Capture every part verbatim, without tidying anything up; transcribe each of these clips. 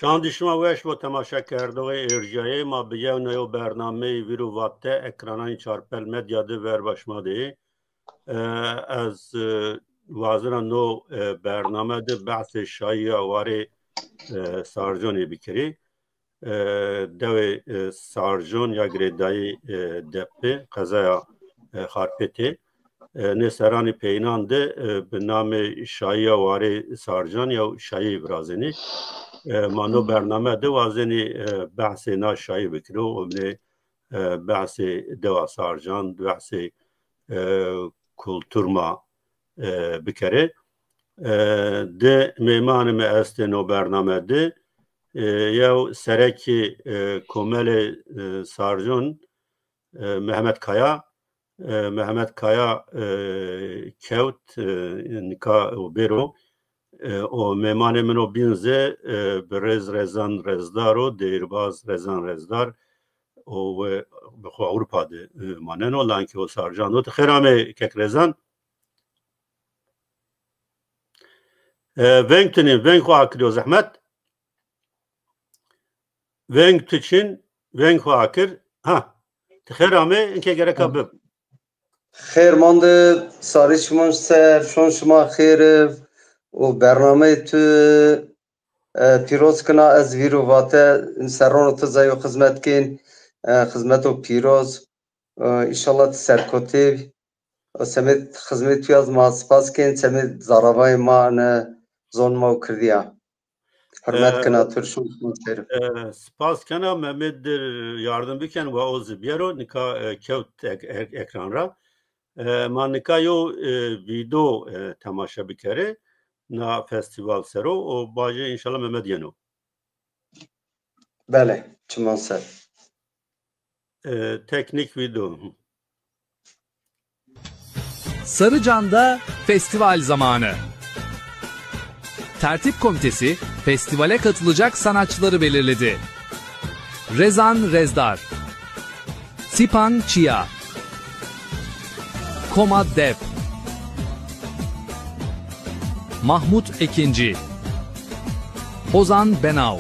Çandî şima weş bo temaşekerdoxê êrjiyayê ma bi yew neyo bernameyê Vîr û Vate ekrananî Çarpel Medya di ver başma de. E, ez, e, wazira no, e, bername de behsê şayiya warê, e, Sarconê bikirî. E, dewê, e, Sarcon ya girêdayî, e, Depê, qezaya, e, Xarpêtê. E, nê seranî peynan de, e, bi namê Şayiya Warê Sarcan ya şayî virazenî. E, ma no bername de wazenî, e, behsê na şayî bikiro û nê, e, behsê dewa Sarcan, behsê, e, kultur ma, e, bikere. E, di mêmanê me estê no bername de, e, yew serekî, e, komelê, e, Sarcon, e, Mehmet Kaya, e, Mehmet Kaya, e, kewt, e, nika û bêro, e, û mêmanê min o bîn zê, e, bi rêz Rezan Rezdar o, deyirbaz Rezan Rezdar, û we bi xwe Ewropa de, e, maneno, lankî o Sarcan o. Ti xêr amê kek Rezan. E, veng tunîn, veng xwe akiriyo zehmet. Veng tu çin, veng xwe akir. Ha, ti xêr amê, inke gereka bib. Xêr mande, sarî şiman ser, şon şima xêr û bernameyê tu, e, pîroz kina ez Vîr û Vate serron û tu zeyo xizmet kên, e, xizmeto pîroz, e, înşallah tu serkotê bî. Û semê xizmet tu yaz ma spas kên, semê zaravayê ma ne zon ma û kirdiya. Hürmet Ee, kena tu şûn şûn şerif. Ee, spas kena Mehmet dir yardım biken ve o zibyero nika, e, kewt ek-, ek-, ekran ra. Ee, ma nika yo, e, video, e, temaşe bikere na festival sero o baje inşallah Mehmet yeno. Belê, çiman ser. Ee, teknik video. Sarıcan'da festival zamanı. Tertip Komitesi festivale katılacak sanatçıları belirledi. Rezan Rezdar, Sipan Çiya, Koma Dep, Mahmut Ekinci, Ozan Benav,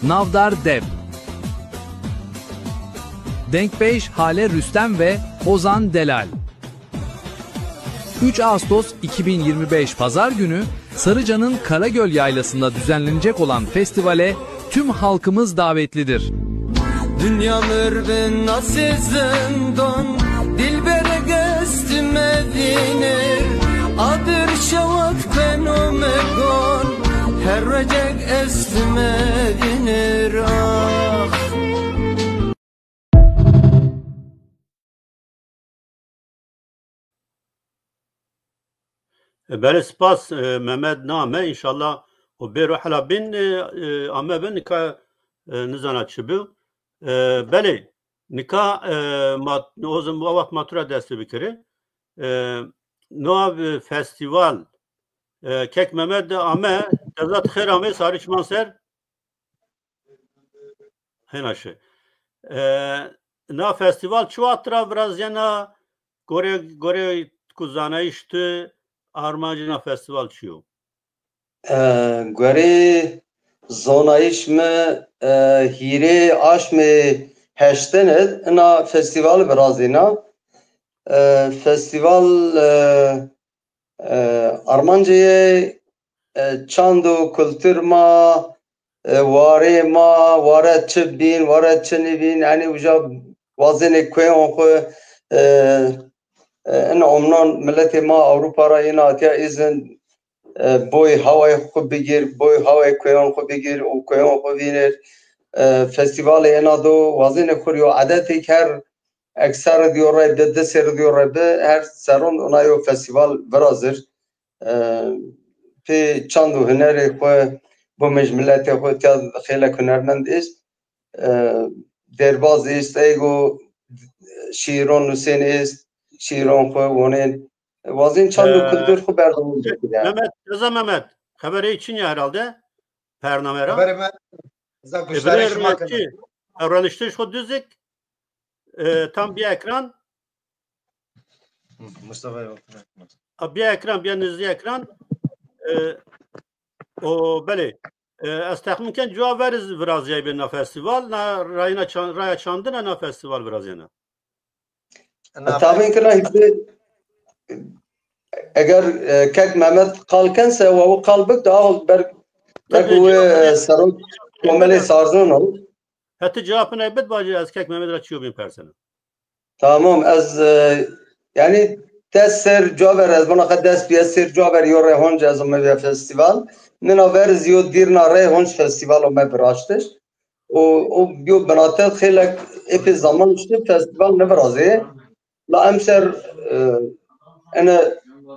Navdar Dep, Denkbeş Hale Rüstem ve Ozan Delal. Üç Ağustos iki bin yirmi beş Pazar günü Sarıca'nın Karagöl Yaylası'nda düzenlenecek olan festivale tüm halkımız davetlidir. Dünya mürvin nasıl zindon, dilberek estime dinir, adır şewat keno megon, her recek estime dinir, ah. E, belê spas, e, Mehmet name, înşallah o bêro hela bin, e, e, ame bin, nika, e, nizana çi bi. E, belê, nika, e, ma, o zim-, o wext ma tu ra dest pê bikirî. E, no, e, festival, e, kek Mehmet de ame, tezat xêr ame, sarî çiman ser. Hêna şe. E, na festival çi wext ra viraziyena, gore, gore ku zanayîş tu, armancê na festival çi yo? E, gorê zanayîş mi, e, hîrê aşmê heştene ina festival virazîna. E, festival, e, e, armancê ye, e, çand û kultur ma, e, warê ma, ware çi bîn, ware çi nîbîn, yanî uca wazênê kueyan xwe, e, e, in omnan miletê ma Ewropa ra yên hatiya îzin, e, boy hawayê xwe bigir, boy hawayê kueyan xwe bigir û kueyan xwe vînir. E, festîvalê êna do wazênê xwe yo edetêk her ekser diyo re bi, di sêr diyo re bi, her seron ona yo festîval virazir. E, pê çand û hunerê xwe, bo me ji miletê xwe tiya xêlek hunermend êst. E, derbaz êst, ego şîron nusên êst, şîron xwe wonên. Wazên çand û Ee, kultur xwe berdewam bikire. Mehmet, Reza Mehmet, xeberê çin ya herhalde. Pername ra. Xeberê me, za E, guhdarê şima kene. Rêçî, e, rêniştişt xwe duzik, e, tam bir ekran. Mustafa yok. A, bir ekran, bir nizli ekran. E, o, belê. E, ez texmîn ken cuwa veriz viraziyayî bê na festîval, na rayna çan-, raya çandina na festîval viraziyana. Tabîn kira hîvê eger e, kek Mehmet qal kense wa wî qal bik da ber Tabii, wek wê cevap e, serok komelê Sarzon ol. Heti cevap ne bit bacı ez kek Mehmet ra çiyo bin persene. Tamam, ez e, yani des ser caver ez bana qe des piye ser caver yo rehonc ez me vê festival. Nina ver ez yo dîrna rehonc festival o me viraştiş. O, o yo binate xêlek epey zaman işte festival ne virazê. La emser e, ene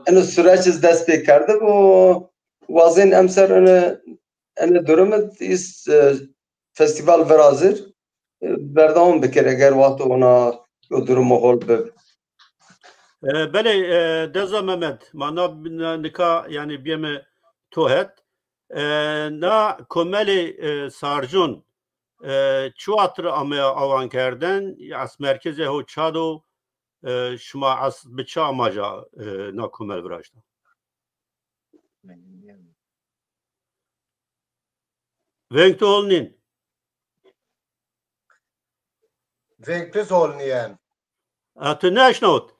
ene süreç iz dest pê kerdi bu wazên emser ene ene durum iz e, festival virazir e, berdewam bikir eger wexto ona yo durumo hol bib. E, belê, e, Deza Mehmet, ma na, na nika yani biyeme to het. E, na komelê e, Sarcon e, çi watir ameya awan kerden, ez merkezê ho çado e, şima ez bi çi amaca e, na komel viraşta? Veng tu hol nîn. Veng tu hol niyen. A tu neşnawt.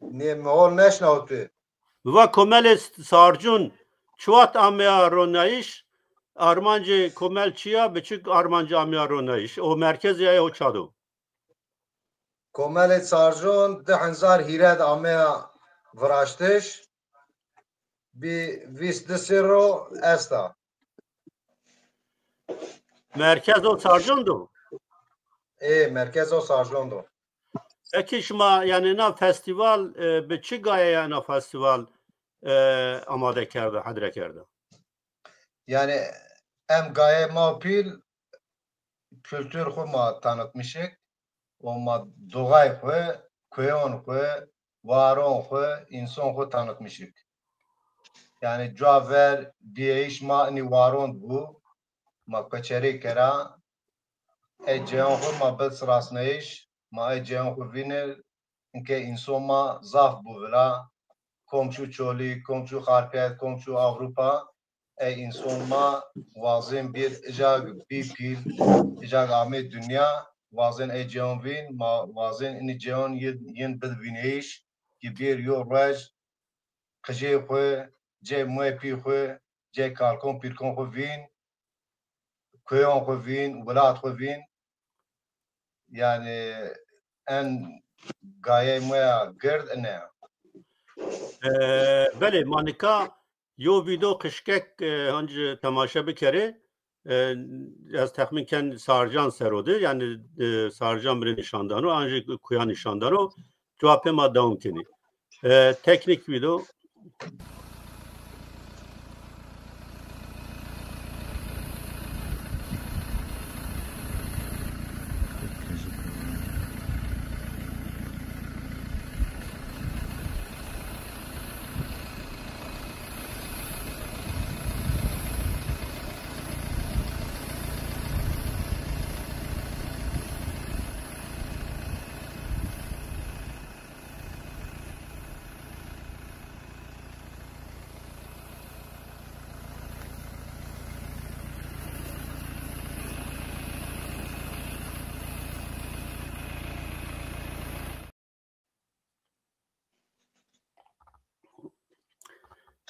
Niye mi hol neşnawt tu. Va komelê Sarcun çi wat ameya ronayîş, armancê komel çi ya, bi çi armancê ameya ronayîş? O merkezê ya o çado. Komelê Sarcun di hezar hîre de ameya viraştiş. Bi vîst du sero esta. Merkez o Sarcun do? Ê, merkez o Sarcun do. Peki şima yani na festival e, bi çi gaye ya na festival e, amade kerda, hedre kerda? Yani em gaye ma pîl kültür xwe ma tanıtmışık. O ma doğay xwe, kuyon xwe, waron xwe, inson xwe tanıtmışık. Yani cuaver diyeyiş ma ini waron bu, ma koçeri kera, e ceyon xwe ma bil sırasneyiş, ma e ceyon xwe vinir, inke inson ma zaf bu vila, komçu çoli, komçu xarpet, komçu Avrupa, e inson ma wazin bir ijag bipil, ijag ame dünya, wazin e ceyon vin, ma wazin ini ceyon yin, yin bid vineyiş, ki bir yo rej, qijê xwe, cê muepî xwe, cê kalkon pîrkon xwe vîn, kuyon xwe vîn, welat xwe vîn. Yani en gayê me ya gird ine. E, belê, ma nika yo vîdeo qişkek e, hanc temaşe bikerê. E, ez texmîn ken Sarcan serode, yani e, Sarcan bire nîşan dano, ancî kuya nîşan dano. Cewapê ma dewam kenî. E, teknik vîdeo.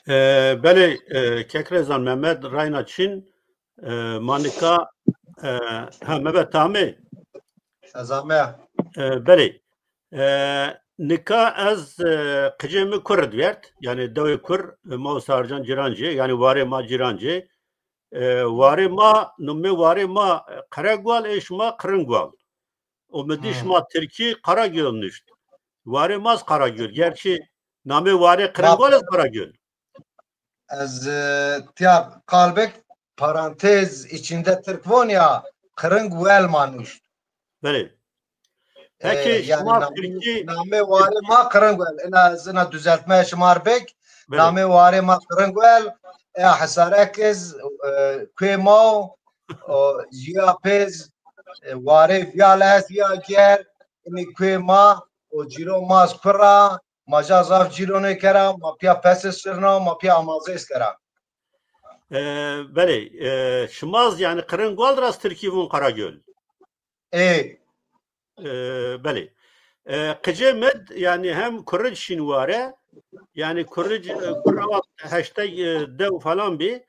E, belê, e, Kekrezan Mehmet rayna çin, e, ma nika, e, ha, Mehmet tamê. Ez ame. E, belê. E, nika ez e, qicê min kur diyert, yani dewê kur, e, ma û Sarcan cîran cê, yani warê ma cîran cê. E, warê ma, numê warê ma Qeregual, ê şima Qiringwal. O mi dî şima Tirkî Karagöl nişt. Warê ma z Karagöl. Gerçi namê warê Qiringwal ez Karagöl. Ez e, tiya kalbek parantez içinde Tirk von ya Qiringwel ma nişt. Belê. Peki, e, yani şima Tirkî... Namê warê ma Qiringwel. Ina ez ina düzeltmeye şima rbek. Namê warê ma Qiringwel. E, hesarek ez, e, kuê ma o, jiya pêz, e, warê viya lez, viya ger, ini kuê ma, o cîro ma z kura, ma ja zaf cîro nêkera, ma piya pese sirna, ma piya amazês kera. E, belê, e, Şimaz, yani Qirên Gual rast Tirkî vûn Karagöl. Ê. E, belê. E, Qicê Med, yani hem Kuric şîn ware, yani Kuric, e, kura heştê, e, dew falan bî,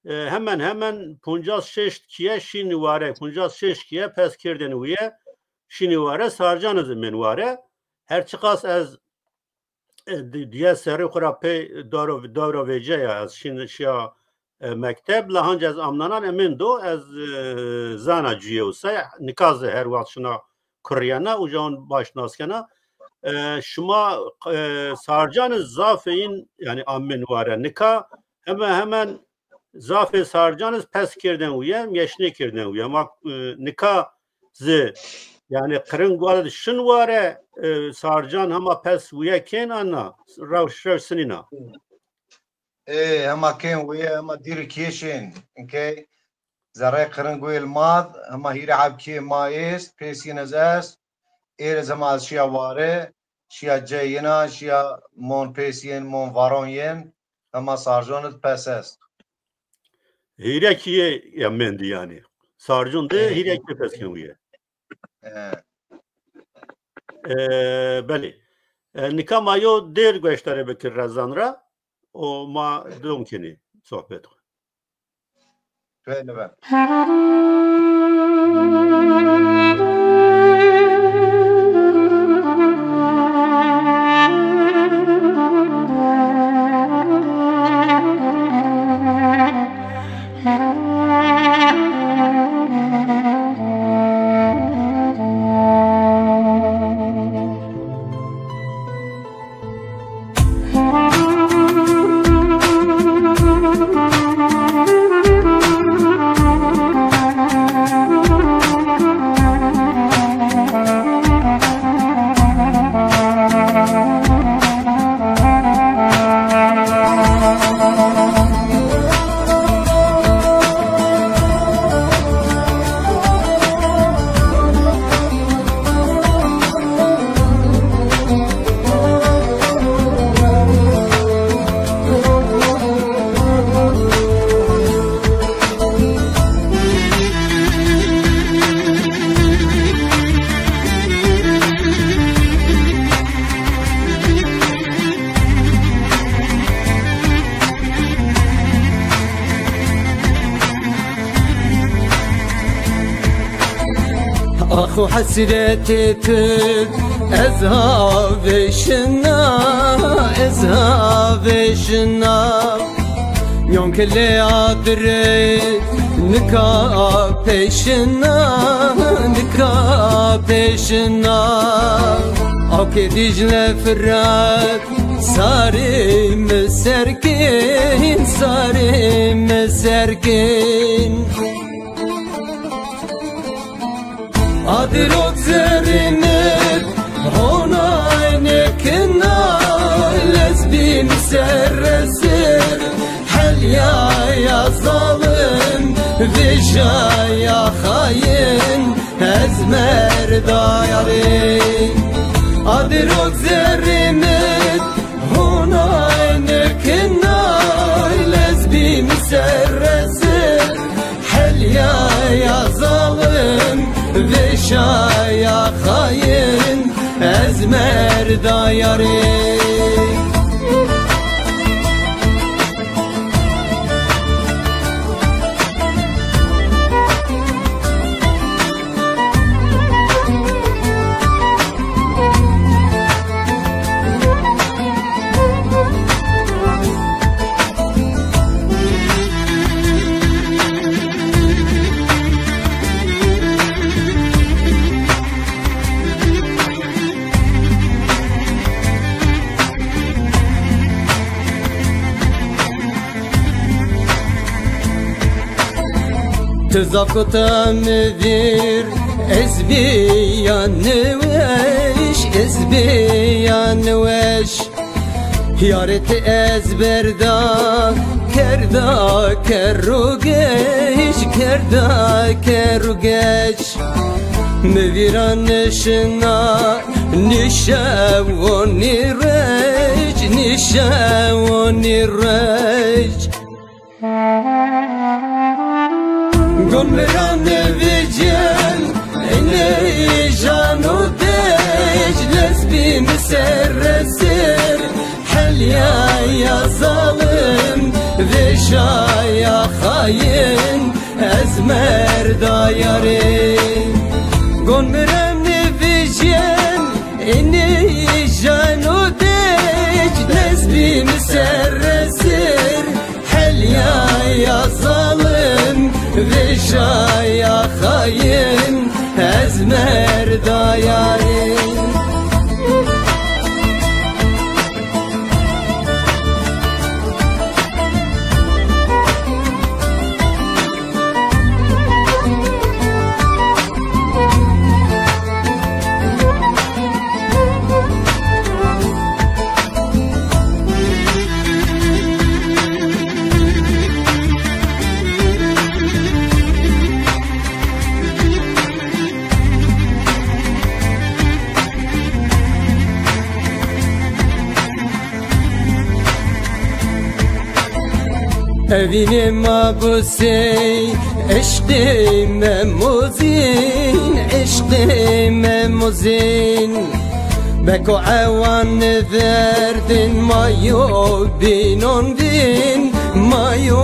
e, hemen hemen poncas şeşt kiye şîn ware, poncas şeşt kiye pes kirdên wî ye, şîn ware, Sarcan zî min ware. Her çiqas ez e, di-, diye serê xwe ra pê daro-, dawra vêce ya, ez şîn şiya, e, mekteb, la hanc ez amnanan emin do, ez, e, zana cuyê wisa, nika zî her wext şina kuriyena û jan baş nas kena. E, şima, e, Sarcan zafê în, yani amin ware, nika hemen hemen zafê Sarcan iz pes kirdin wî ye, meşnê kirdin wî ye. Ma, e, nika zi, yani Qirên Gual di şin ware, e, Sarcan hema pes wî ye kên an na, rew, rew sinîna. Ê, hema kên wî ye, hema dîrî kêşên. Inkey zerrê Qirên Gual mad, hema hîrê ebkê ma êst, pêsîn ez est, êr ez hema ez şiya ware, şiya cê yina, şiya mon pêsiyên, mon varon yên, hema Sarcan id pes est. Hîrekî ye ya mendî yani. Sarcûn de Ê. Hîrekî peskin wî ye. Ê. Ee, belê. Ee, nika ma yo dêr gueştarê bikir rezan ra. O ma dom kinî sohbet xwe. Tüele be. Ax û hesretê tu ez havêşina, ez havêşina. Yon kilê adirê nika pêşina, nika pêşina. Awkê Dîcle Firat sarê mi serkên, sarê mi serkên. Adirok zerrî mi honay nekina, lezbîn serre ser helya ya zalim, vêja ya xayin, ez merda yarê. Adirok zerrî mi honay nekina, lezbîn serre ser helya ya zalim, vêşa ya xayin, ez merda yarê. Tu zaf kota mi vîr, ez bêya niweş, ez bêya niweş. Yarê ti ez berda, kerda ker û geç, kerda ker û geç. Mi vîra nişina, nîşew û nîreç, nîşew û nîreç. Miran vecel, ene jan û dej, lez bî min ser resir, helya ya zalim, vêşa ya xayin, ez merda yarê. Gon miran vecel, ene jan û dej, lez bî min ser resir, helya ya zalim, vêşa ya xayin, ez merda yarê. Evînê ma busê, eşqê me mozîn, eşqê me mozîn. Beko ewan verdin, mayo bînon vîn, mayo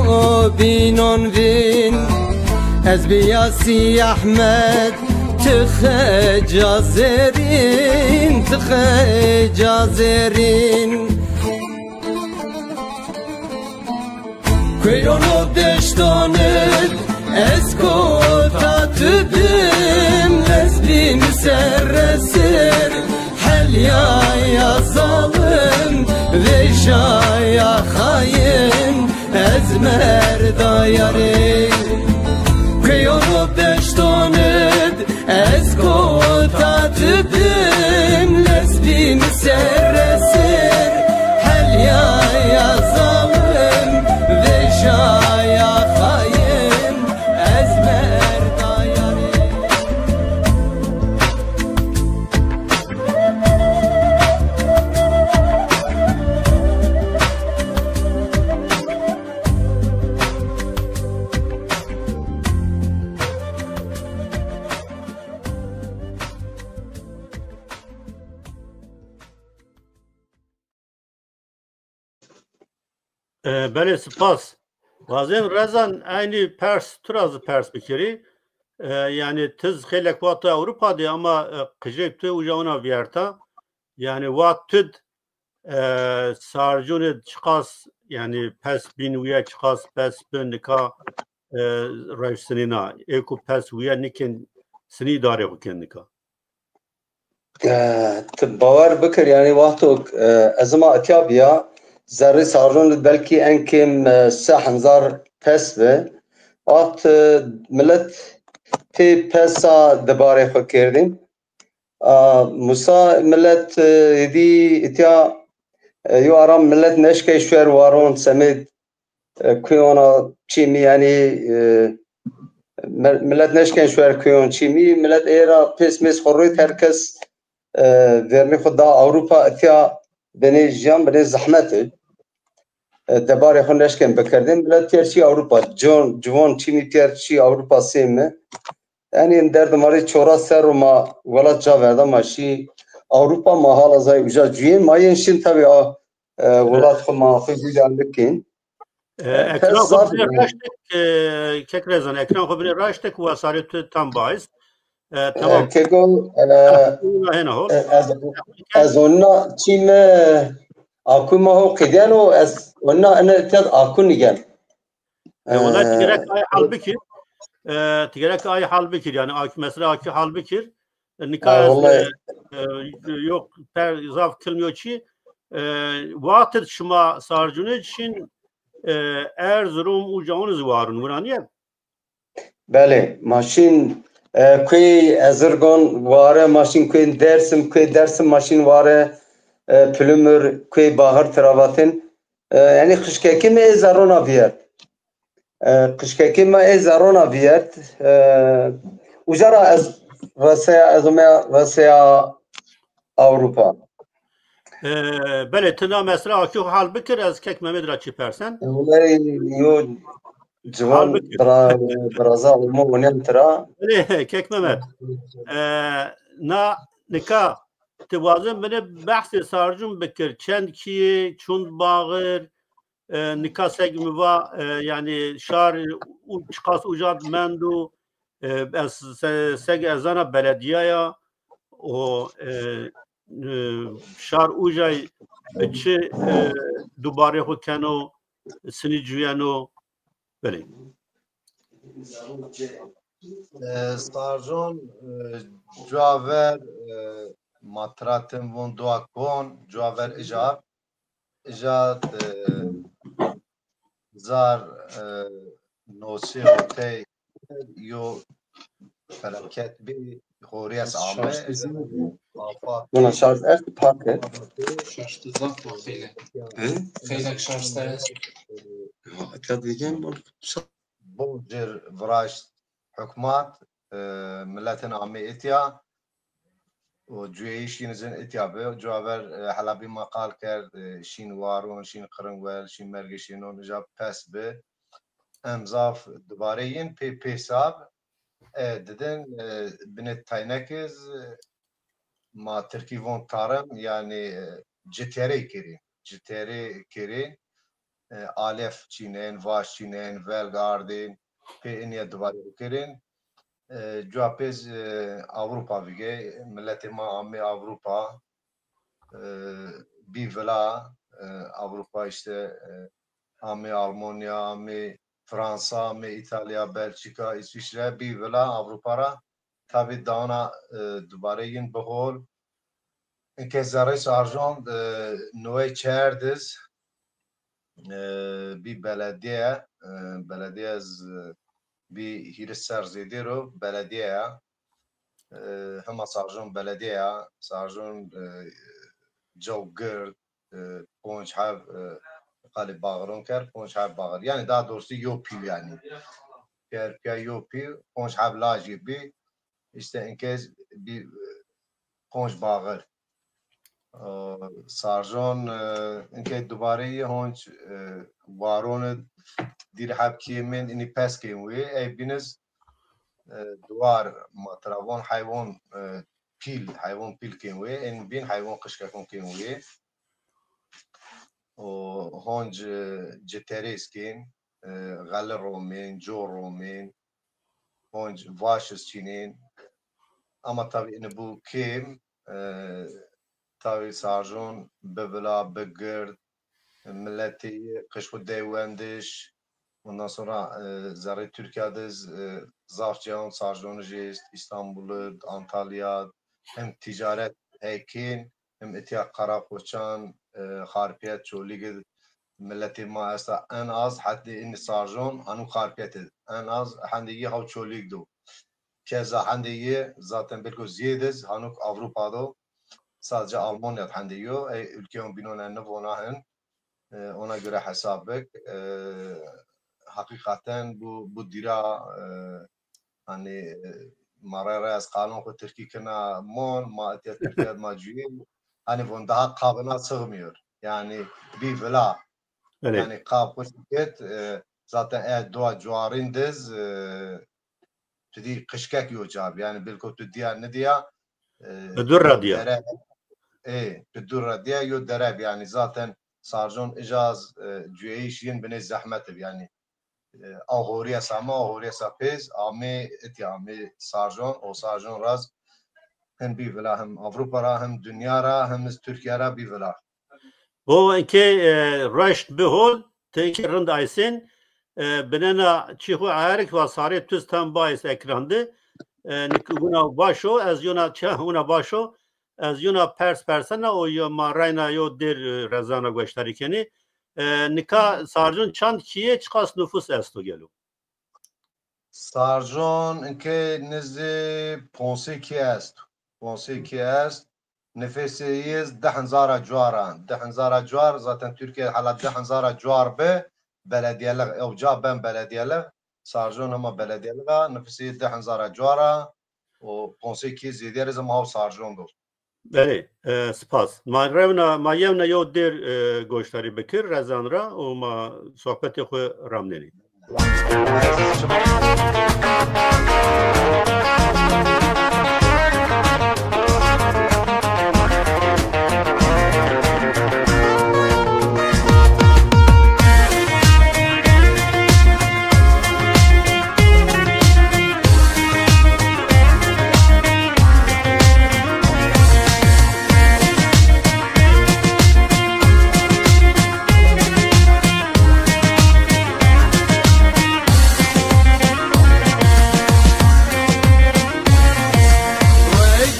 bînon vîn. Ez bi Yasî Ehmed, tu xeca zerîn, tu xeca zerîn. Kuyono deştanid, ez kota tu dim, lez bîm ser resir, helya ya zalim, vêşa ya xayin, ez merda yarê. Kuyono deştanid, ez kota tu dim, lez bîm ser resir, helya ya zalim, vêşa ya xayin, ez merda yarê. E, belê, spas. Wazên Rezan, eynî pers, tu ra zî pers bikirî. E, yanî tiz xêlek wexta Ewropa de ama, e, qijêk tu uca ona viyerta. Yanî wext tu d, e, Sarcûnê çiqas, yanî pes bîn wîye çiqas pes bi nika, e, rewştinîna. Ê ku pes wîye nikin sinî darê xwe kin nika. E, tu bawer bikir, yanî wexto, e, ez ma etiya biya, zerrê Sarcûn belkî en kêm, e, sê hezar pes bi. Wext, e, milet tê pesa dibarê xwe kerdin. A, Musa milet, e, êdî etiya, e, yo aram milet neşkey şwer waron semê, e, kuyona çîmî, yanî, e, me-, milet neşken şwer kuyon çîmî, milet êra pês mês xwe rûyt, her kes, e, vernî xwe da Ewropa, etiya binê jiyan, binê zehmet e. E, debarê xwe neşken bikirdin, milet tiyer çî Ewropa, con, ciwan çîmî tiyer çî Ewropa sê me. Yanî em derdimarî çora ser û ma welat ca verda ma şî Ewropa, ma hala zay uca cuyên ma yên şin tabi a, e, welat xwe ma xwe guda bikin. E, E, ekran pes xwe zaf binê raştek, e, kek Rezan, ekran xwe binê raştek û sarê tu tam bais. E, E, tamam. Kego, e, Heh, hena hol. E, ez, ez onna çî me akû ma ho qideno, ez onna ene ted akû nigen. E, wala, e, gerek ay hal bikir. E, gerek ay hal bikir. Yani ak-, mesela akî hal bikir. E, nika e, ez, wallahî, e, e, yok, per zaf kilmiyo çi. E, waqtit şima Sarcûnê çin, e, Erzurum û Caûnê zî warûn, wira niye? Belê, ma şîn, e, kuê Ezirgon ware, ma şîn kuê Dersim, kuê Dersim ma şîn ware, e, Pilimir, kuê Bahir Tiravatên. E, yanî xişkekî me ê zerrona viyert. E, xişkekî me ê zerrona viyert. E, uca ra ez reseya, ez ome reseya Ewropa. E, belê, tu na mesela akî hal bikir, ez kek Mehmet ra çi persen. Wele yo, Ciwan bira-, biraza Alman û nem tira. Belê, kek Mehmet. E, na, nika, tu wazin bine behsê Sarcûn bikir. Çend kiyê, çund baxir, e, nika seg mi va, e, yani şar û çiqas uca mendo, e, ez se-, seg ezana belediyaya o, e, e, şar uca bi çi, e, dubarê xwe keno, sinî cuyeno, belê. E, Sarcûn, e, cuaver, e, matratin von dua kon, cuaver ijar, ijar, e, zar, e, nosi hotey yo felaket bi horiyas ame. Buna şarj est pake. Şaştı zaf xeylek. He? Xeylek şaştı. Ya, eka diyeceğim bu. Bon cir viraşt hukmat, e, milletin amê itiya û cuyeyî şîn izin itiya bi. Cuaver, e, helabî ma qal kerd, e, şîn waron, şîn qiringwel, şîn mergê şînon ija pes bi. Em zaf dubare yin pê pêsab, e, didin, e, binê taynekiz, e, ma tirkî von tarım, yani, e, citerê kirîn. Citerê kirîn, e, alef çînên, vaş çînên, velg ardên, pê iniye divarê kirîn. E, cua pêz, e, Avrupa vige, milletê ma amê Avrupa, e, bî vila, e, Avrupa işte, e, amê Almanya, amê Fransa, amê Îtalya, Belçika, Îsviçre, bî vila Avrupa ra. Tabi dana, e, dubare yin bihol. Inke zerrê Sarcûn, e, newey çar diz, e, bî belediye, e, belediye z-, bî hîris ser zêdê ro belediye ya. E, hema Sarcûn belediye ya. Sarcûn, e, caw gird, e, ponc heb, e, qalê baxiron ker, ponc heb baxir. Yani daha doğrusu yo pîl yani. Ker piya yo pîl, ponc heb lajê bî. İşte inkez bir, e, ponc baxir. E, Sarcûn, e, inkey dubare yê honc, e, warone dîr heb kêmin ini pes kên wê. Ey biniz, e, duvar matravon heywan, e, pîl, heywan pîl kên wê. En bin heywan qişkekon kên wê. O honc, e, citerêz kên, e, xeli romên, co romên, honc vaşiz çînên. Ama tabi ini bu kêm, e, tabi Sarcûn bivila, bigird, milletê qişko dey wendiş. Ondan sonra, e, zerrê Türkiye diz, e, zaf cihan Sarcûn jêst, İstanbul, Antalya, hem ticaret heykin, hem itiya Karakoçan, e, Xarpiyet, Çolîg, milletê ma esta en az hetê in Sarcûn, hanû Xarpiyet, en az hendê yê haw Çolîg do. Keza hendê yê zaten belko zêdiz, hanûk Avrupa do. Sadece Almanya hendê yo, ey ülke on binon en nivona hin. E, ona göre hesap bik. E, hakikaten bu, bu dira, e, hani, e, ma re re ez qalon xwe tirkî kina mon, ma etiya Türkiye ma cuyê, hani von daha kabına sığmıyor. Yani bir vila. Öyle. Yani kab xwe şiket, e, zaten e dua cuarin diz, e, tu dî qişkek yo cab. Yani bilko tu diya nidiya, e, bi dur ra diya. Dere, e, bi dur ra diya yo dereb. Yani zaten Sarcûn icaz, e, cuyeyîş yin binê zehmet ib. Yani, e, a horiya sama, a horiya sa pêz, amê, iti amê Sarcûn, o Sarcûn raz hem bî vila, hem Avrupa ra, hem dünya ra, hem iz Türkiye ra bî vila. Bo inkê, e, reşt bihol, te inkê rind aysên, e, binena çî xwe erik va sarê tuz tam bayis ekran de. E, nik wina başo, ez yona çi wina başo, ez yona pers persena o yo ma reyna yo dêr, e, rezana goştarî kenî. E, nika Sarcûn çand kiye çiqas nufus esto gelo? Sarcûn inkê nizdî ponsê kî est. Ponsê kî est. Nifesê yê di hezara cuar a. Di hezara cuar, zaten Türkiye hala di hezara cuar bi belediyeliğ, ew ca ben belediyeliğ. Sarcûn hema belediyeliğ a, nifesê yê di hezara cuar a û ponsê kî zêdiyerê zema haw Sarcûn do. Belê, e, spas. Ma rewna, ma yewna yew dêr, e, goşdarî bikir, rezan ra û ma sohbetê xwe ramnenî. Wek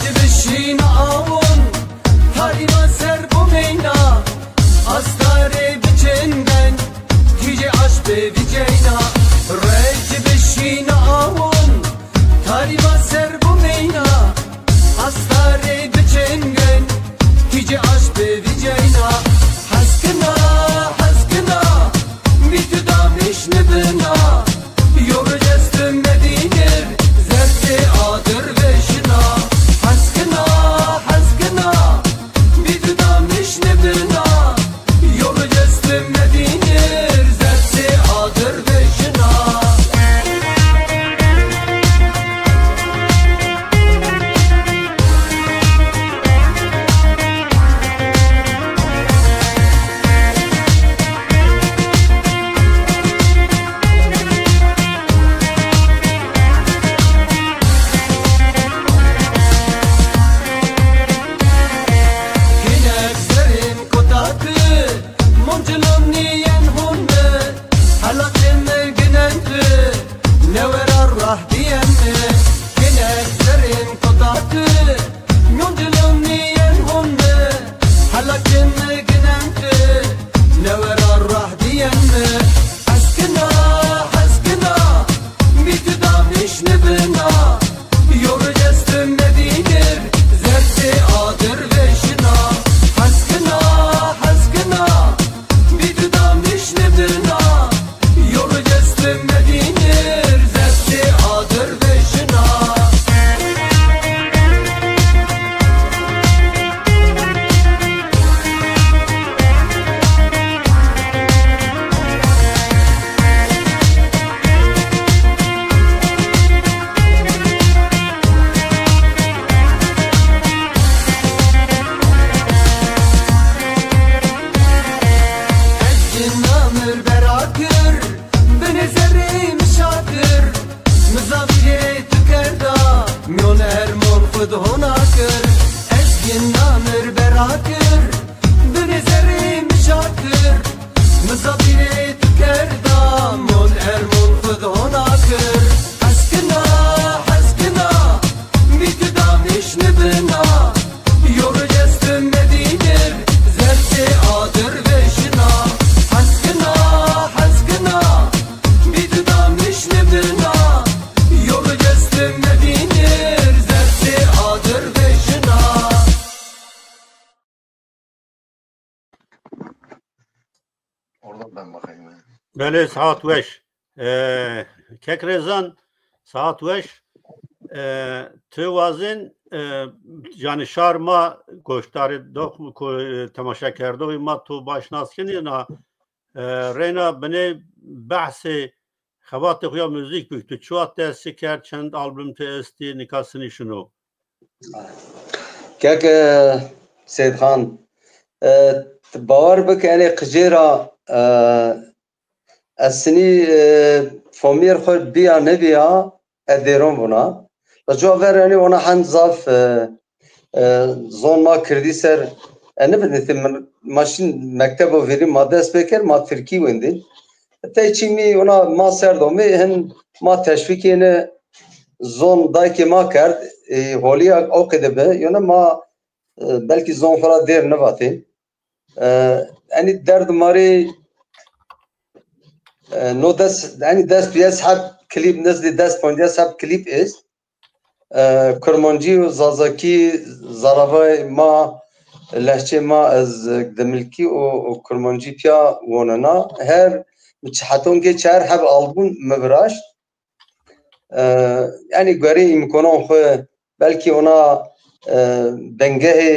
dibişîne awon, tarî ma ser bo meyna, astarê biçin ben, tîjê aşk bi vî ceyna. Wek dibişîne awon, tarî ma ser bo meyna, astarê biçin ben, tîjê aşk bi vî ceyna. Heskina, heskina, mî tu damîş nibina. Yo ricestim medînir, zertê adir vejina. Heskina, heskina, bî tu damîş nibina. Yo ricestim medînir, zertê adir vejina. Hinek serên kota tu, moncilon niyen hûn mi, helaqê mi ginen tu, newera rah diyen mi. Hinek serên kota tu, moncilon niyen hûn mi, helaqê mi ginen tu, newera rah diyen mi. Heskina, heskina, mî tu damîş nibina. Yo ricestim medînir, zertê adir vejina. Heskina, heskina, mî tu damîş nibina. Yo ricestim medînir, zertê adir vejina. Ez cina mir bera kir, binê zerê min şa kir. Mizafirê tu kerda, miyon ermon xwe di hona kir. Ez gina mir bera kir, binê zerê min şa kir. Mizafirê tu kerda, miyon ermon xwe di hona kir. Heskina, heskina, mî tu damîş nibina. Yo ricestim medînir, zertê adir vejina. Heskina, heskina, bî tu damîş nibina. Yo ricestim medînir, zertê adir vejina. Oradan ben bakayım. Yani. Belê, saet weş. Ee, kek Rêzan, saet weş. Ee, tu wazên, ee, yani şar ma goştarê dox ku, ee, temaşekerdoxê ma tu baş nas kinî na, ee, reyna binê behsê xebatê xwe ya muzîk bik. Tu çiwa dest kerd, çend album tu estî, nika sinî şino? Kek, e, Seyîdxan, e, tu bawer bike, enê qicêra, e, ez sinî, e, fomiyêr xwe biya nebiya, ez dêron bûna. Bi cua ver, enê ona hend zaf, e, e, zon ma kirdî ser, e, nibin, min, ma şîn mektebo vêrî ma dest pê kir, ma tirkî wendin. Tey çî mî ona ma ser domê hin ma teşvîkê ne zon dayikê ma kerd, e, holiya ew qêde be, yone ma, e, belkî zon xwe ra dêr nevatê. E, enî derd marê, e, no des, enî des piyes heb klîp, nezdî des ponciyes heb klîp est. E, Kurmancî û Zazakî zaravayê ma, lehçê ma, ez, e, Dimilkî û, û Kurmancî piya wonena. Her çi hetonkê çar heb albûm mi viraşt. E, yanî guherê îmkonan xwe belkî ona, e, dengehê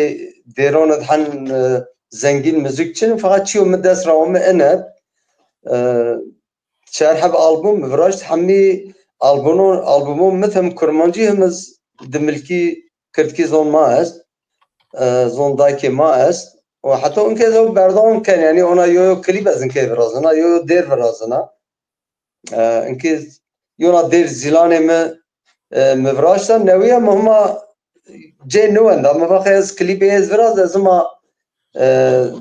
dêron ed hen, e, zengîn muzîk çin, feqet çiyo min dest ra ome ene. E, çar heb album viraşt, hemî albumon, albumon mit hem kurmancî hem ez dimilkî kirdkî zon ma est, e, zon dayke ma est. Û heta inke ew berdewam ken, yani ona yo yo klîp ez inke virazina, yo yo dêr virazina. E, inke yona dêr zîlanê mi, e, mi viraşta, newiya mi hema cê niwenda, mi vaxe ez klîpê ez viraz, ez hema, e,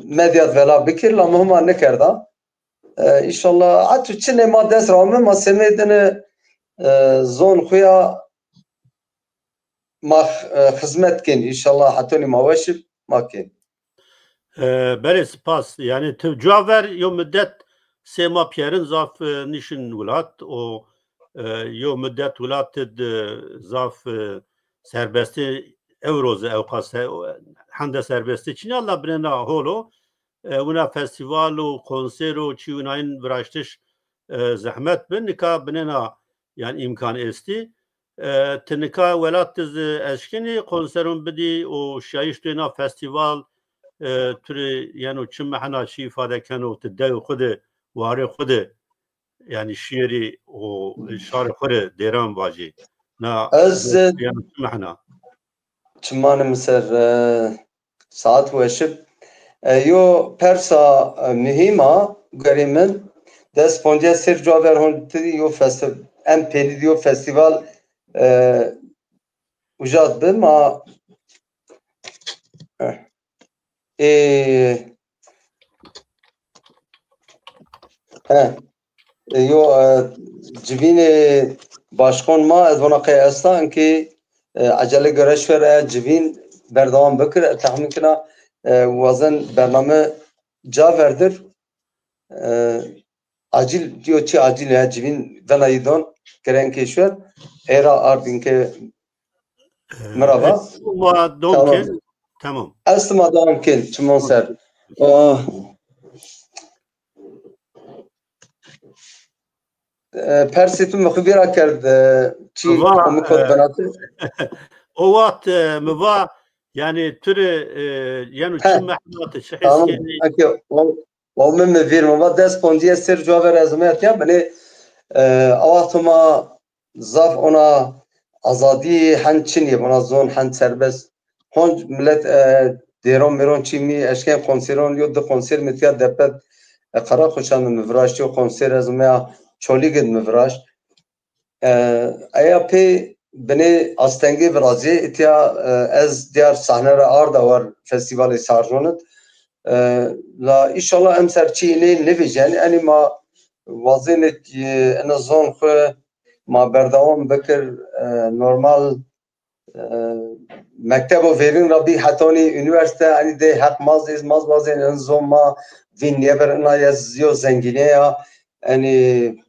medyat vela bikir, la mi hema nikerda. E, înşallah, etu çi ne ma dest ra me, ma semê dine, e, zon xuya ma, e, xizmet kên, înşallah, hetonî ma weşib, ma kên. E, belê, spas. Yani, tu cuwa ver yo müddet sê ma piyerin zaf, e, nişin wilat, o, e, yo müddet wilat de zaf, e, serbestî, ewroze ewqas se-, hende serbestî çin ya, la binêna holo, e, wina festîval û konser û çi winayin viraştiş, e, zehmet bin, nika binêna, yani, îmkan êstî. E, ti nika welat ti zi eşkinî konseron bidî û şiyayîş tu êna festîval, e, tu rê yeno çi mehna çi îfade keno ti dewê xwu de, warê xwu de, yani, şiirî û şarê xwu de dêran vajî. Na, Ez, e, yani, çi mehna? Çimanê min ser, e, saet weşib. E, yo persa, e, muhîm a, guherê min, dest pondiya ser cuwa ver hon ti yo festi-, em pêlî di yo festîval, e, ujat bi ma, e, ê, he. E, yo, e, civînê başqon ma, ez vana qey esta, inkê, e, ecele göre şwer e civîn berdewam bikir, e, texmîn kina, e, wazen bername ca verdir, e, acil, diyo çi acil e, civîn vena yî don, gere inkê şwer, êra ardinke E, mirava. Sima don Tamam. Kin. Tamam. Ez sima don kin, çimon ser. Ah. E, persê tu min xwe vîra kerd, e, çi Va, komik kot e, benatî. O wext, e, mi va, yani, tu rê, e, yeno çi He. Mehnatê, çi Tamam. Heskenî? Okey. O, o min mi vîr, mi va dest pondiye ser cuwa ver ez me etiya, bine, e, a wext ma zaf ona azadî hen çin ye, ona zon hen serbest. Hon millet, e, dêron mêron çî mî eşken konseron yo di konser mi tiya depet, e, Karakoçan mi viraşt yo konser ez meya Çolîgid mi viraşt. E, eya pê binê astengê virazê itiya, e, ez diyar sahne re arda war festîvalê Sarjonit. E, la îşallah em ser çî nê nivîjen, enî ma wazêne ki ene zon xwe ma berdewam bikir, e, normal, e, mektebo vêrin re bî hetonî unîversîte, enî dê heq maz êz maz wazên en zon ma vîn nêber ina ye yo zengîne ya, enî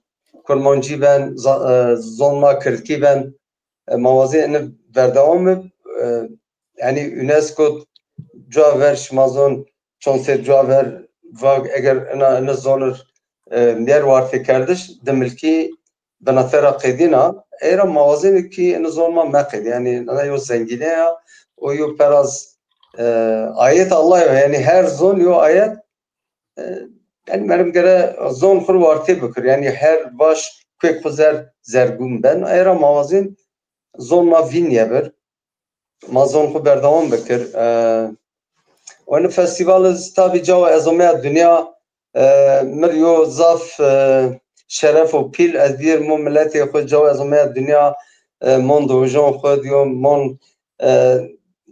kurmancî ben, za-, e, zon ma kirdkî ben, e, ma wazê ene berdewam bib, e, yani UNESCO cuwa ver şima zon çond sed cuwa ver vag eger ina, ina zonir, e, nêr wartêkerdiş, dimilkî binatera qêdîna, êra ma wazêne ki ina zon ma meqêd. Yani, ina yo zengîne ya, o yo peraz, e, ayet Allah yo. Yani, her zon yo ayet, e, yani, merim gere zon xur wartê bikir. Yani, her baş kuek xu zer zergûn ben. Êra ma wazên zon ma vîn ye bir. Ma zon xwe berdewam bikir. E, û ene festîval ez tabî cawa ez omeya dinya, e, mir yo zaf, e, şeref û pîl ez diyir mo miletê xwe cawa ez omeya dinya, e, mon dojon xwe diyo mon, e,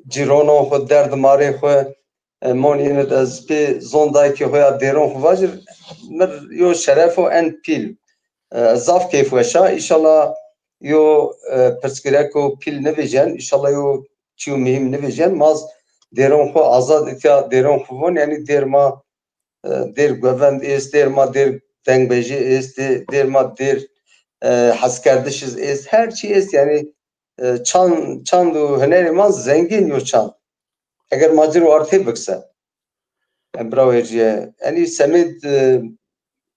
cîronon xwe derdimarê xwe, e, mon yine de ez pê zon dayikê xwe ya dêron xwe vajir mir yo şeref û en pîl. E, zaf keyfweşa. Înşallah yo, e, pirsgireko pîl nivêjen, înşallah yo çiyo muhîm nivêjen. Maz dêron xwe azad itiya dêron xwe von, yani dêr ma, e, dêr govend êst, dêr ma dêr dengbêjê êst, dê-, dêr ma dêr, e, heskerdiş iz êst, her çi êst, yani, e, çand, çand û hunerê ma zengîn yo çand. Eger ma cir wartê bikse. Em bira wêciye. Enî semêd, e,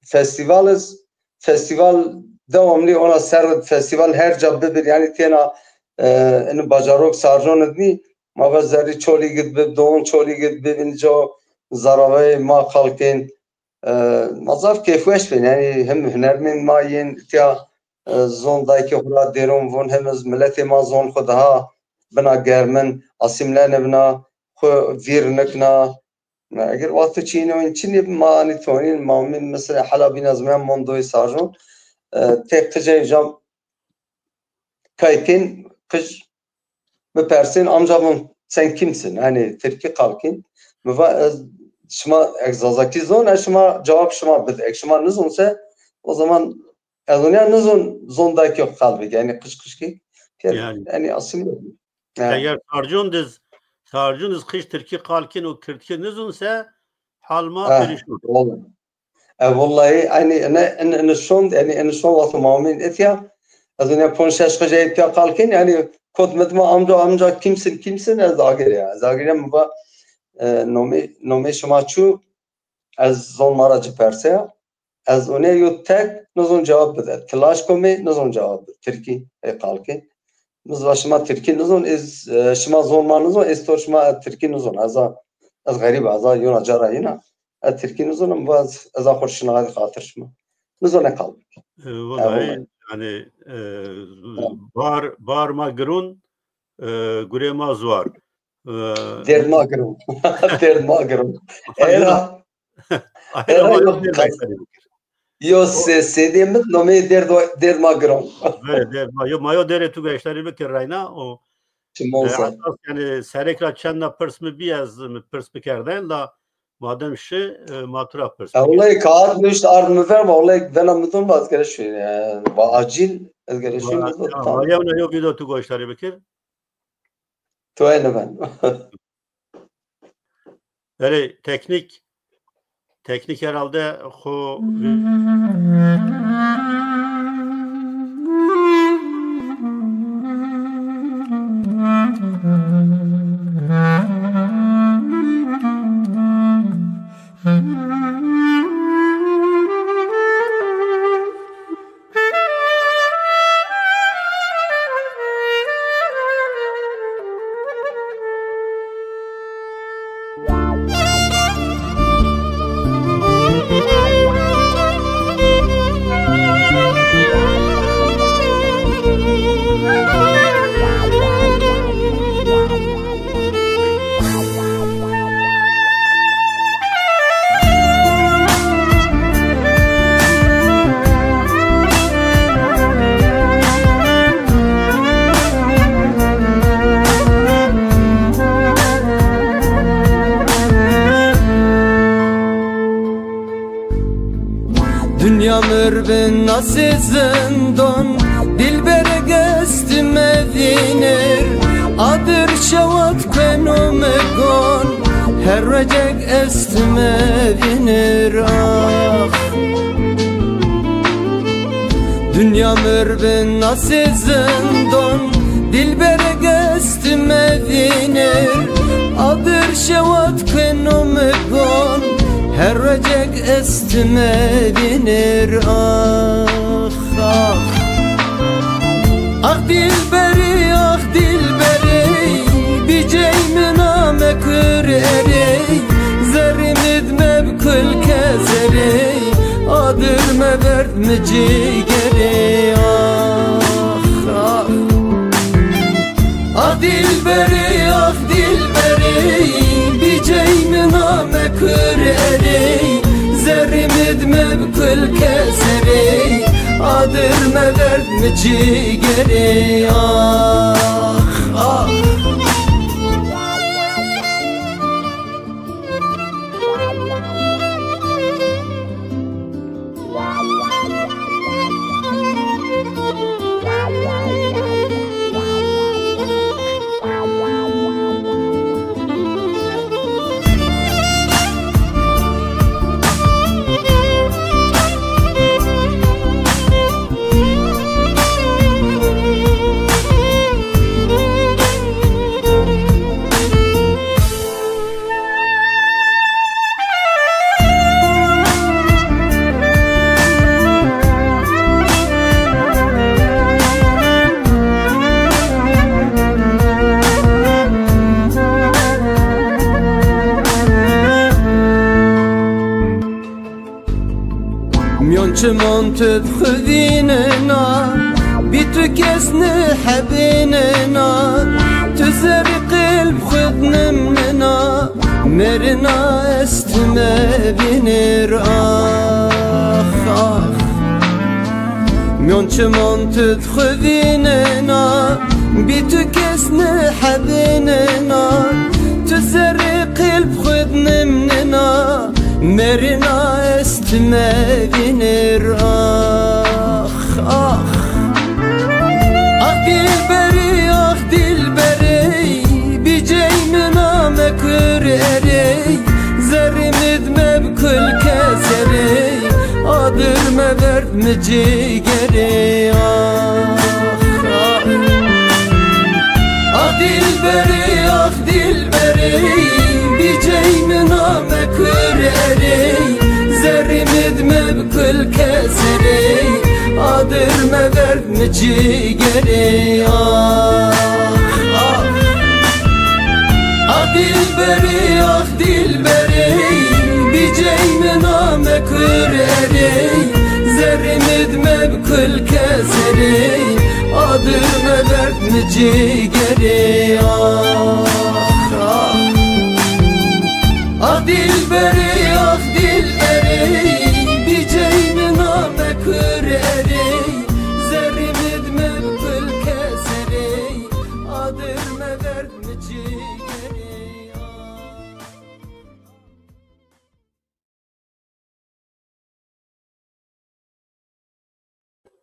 festîval iz, festîval dewamlî ona ser festîval her ca bibir. Yani têna, e, eni bajarok Sarjon id nî, ma ve zerrî Çolîgid bib, Doğun Çolîgid bib, inca zaraveyê ma xalkên, E, ma zaf kêfweş bin. Yanî hem hunermên ma yên tiya, e, zon dayikê xwe ra dêron von, hem ez miletê ma zon xwe daha bina germin, asîmle nebina, xwe vîr nikna. Eger wexto çîno in çinî ma anî tonîn, ma min mesela hela bîna ziman mondoyê sajon, e, tê qicê jam kaytên qij bipersên, amca von sen kimsin? Hani Tirkî qalkîn. Mi va ez şima ek Zazakî zon, ez şima cevap şima bid. Ek şima nizon se, o zaman ez onya nizon zon dayikê xwe qal bik. Yani qij qijkî. Yani. Yani asîmle. Ha. Eger sarcon diz, sarcon diz qij Tirkî qalkîn û Kirdkî nizon se, hal ma Ha, perişan. Vallahi. E, vallahi, yani, ne, en, en şon, yani, en şon wexto mamîn etiya, ez ne pon şeş xece etiya qalkîn, yani, kot mit ma amca, amca, kimsin, kimsin, ez agir ya. Ez agir ya, mi va, e, nomê, nomê şima çu, ez zon ma ra ci perse ya. Ez one yo tek nizon cevap bide. Tilaş komê nizon cevap bide. Tirkî, ê qalkîn. Nizva şima Tirkî nizon, ez, e, şima zon ma nizon, ez tor şima, e, Tirkî nizon. Ez a, ez xerîb, ez a yona cara yina. Ez Tirkî nizonim, va ez, ez a xwe şina xatir şima. Nizone qal. E, vallahi, yani, e, bar, bar ma girun, e, gurê ma zuar. E, Derd ma girun. Derd ma girun. Era. Era, era, yok, derd ma girun. Yo se, sedê min nomê derd, derd ma girun. Derd, derd ma. Yo, ma yo dere tu geştari bikir rayna o. Çimon e, sa. Hatta yani serek ra çend na pirs mi bi ez mi pirs bikerden la madem şi, e, ma tu ra pirs. E, vallahi kağıt nuşt ard mi ver, vallahi vena mi don vazgeçin. E, va acil, ez gereşin mi don. Ya, ya, yo video tu goştari bikir. Tu ene ben. Erê, teknik, teknik herhalde xo Dinya mir bin nasê zindon, dilberek est me vînir, adir şewat keno me gon, her recek est me vînir, ax. Dinya mir bin nasê zindon, dilberek est me vînir, adir şewat keno me gon, her recek est me vînir, ax, ax. Ax dilberî, ax dilberî, bi cey min a me kur erê, zerrî min dime bi kulke zerê, adir me verd mi cîgerê, ax, ax. Ax dilberî, ax dilberî, bi cey min a me kur erê, zerrî min dime bi kulke zerê, adir me verd mi cîgerê, ax, ax. Miyon çiman tu dixwivînina, bî tu kes nihebînina, tu zerî qilb xwe dinimnina, merina ez tu me bînir, ax, ax. Miyon çiman tu dixwivînina, bî tu kes nihebînina, tu zerî qilb xwe dinimnina, merina ez tu me bînir, ax, ax. Ax dilberî, ax dilberî, bî cey min a me kur erê, zerrî min di me bi kul keserê, adir me berd mi cîgerê, ax, ax. Ax dilberî, ax dilberî, bî cey min a me kur erê, zerrî min di me bi kul keserê, adir me berd mi cîgerê, ax, ax. Ax dilberî, ax dilberî, bî cey min a me kur erê, zerrî min di me bi kul keserê, adir me berd mi cîgerê, ax, ax. Ax dilberî, ax dilberî, bî cey min a me kur erê, zerrî min di me bi kul keserê, adir me berd mi cîgerê, ax.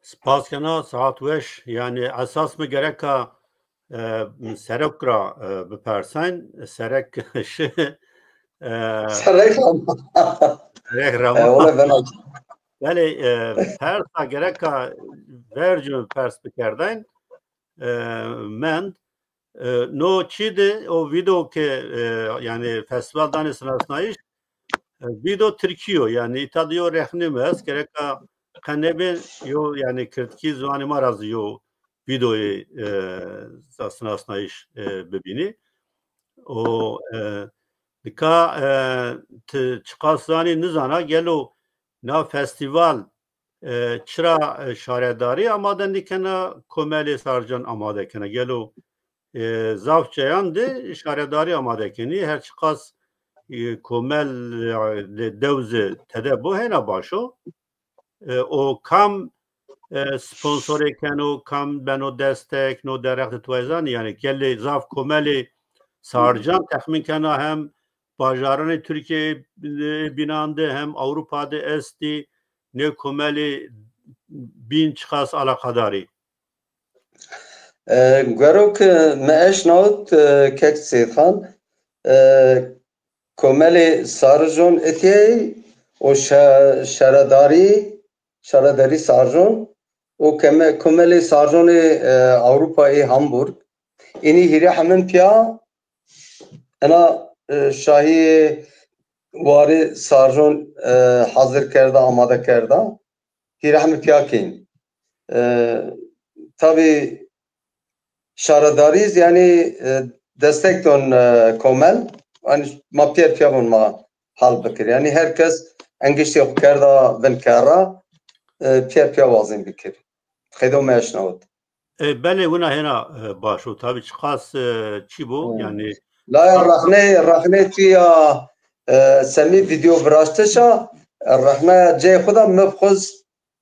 Spas kena, saet weş. Yani esas mi gereka, e, serok ra, e, bipersen, serek şi, e, Serek Rama. Serek Rama. E, ola bela. Belê, e, persa gereka vercu pers bikerden, e, mend. E, no çi di o video ke, e, yani festival danê sinasnayîş, e, video Tirkî yo, yani îta di yo rexnê mi est, gereka qe nebê yo, yani kirdkî ziwanê ma ra zî yo videoyê, e, sinasnayîş, e, bibînî. O, e, dika, e, ti çiqas zanî nizana, gelo na festîval, e, çira, e, şaredarî amade nikena, komelê Sarcan amade kena? Gelo, e, zaf cayan de şaredarî amade kenî, her çiqas, e, komel, e, de dewze tede bo hena baş o. E, o kam, e, sponsorê keno, kam beno destek, no derextê tu wayzanî, yani gelê zaf komelê Sarcan texmîn kena hem bajaranê Tirkiyeyê, e, bînan de hem Ewropa de estî, nê komelê bîn çiqas alaqadarî? E, Gwerok, e, me eşnawit, e, kek Seyîdxan, e, komelê Sarjon itiyê û şe-, şaredarî, şaredarî Sarjon û keme-, komelê Sarjonê, e, Ewropa ê Hamburg. Înî hîrê hemin piya ena, e, şahiyê warê Sarjon, e, hazir kerda, amade kerda. Hîrê hemin piya kên. E, tabî şaredarî zî, yanî, e, destek don, e, komel. Yanî ma piyer piya bûn ma hal bikir. Yanî her kes engiştê xwe kerda bin kera, e, piyer piya wazîn bikir. Xêdo me eşnawit. E, belê, wina hêna, e, baş o. Tabî çiqas, e, çi bû, Hmm. yanî Laya rexnê, rexnê tu ya, e, semî video viraştişa, rexneya cey xwe da min xwez,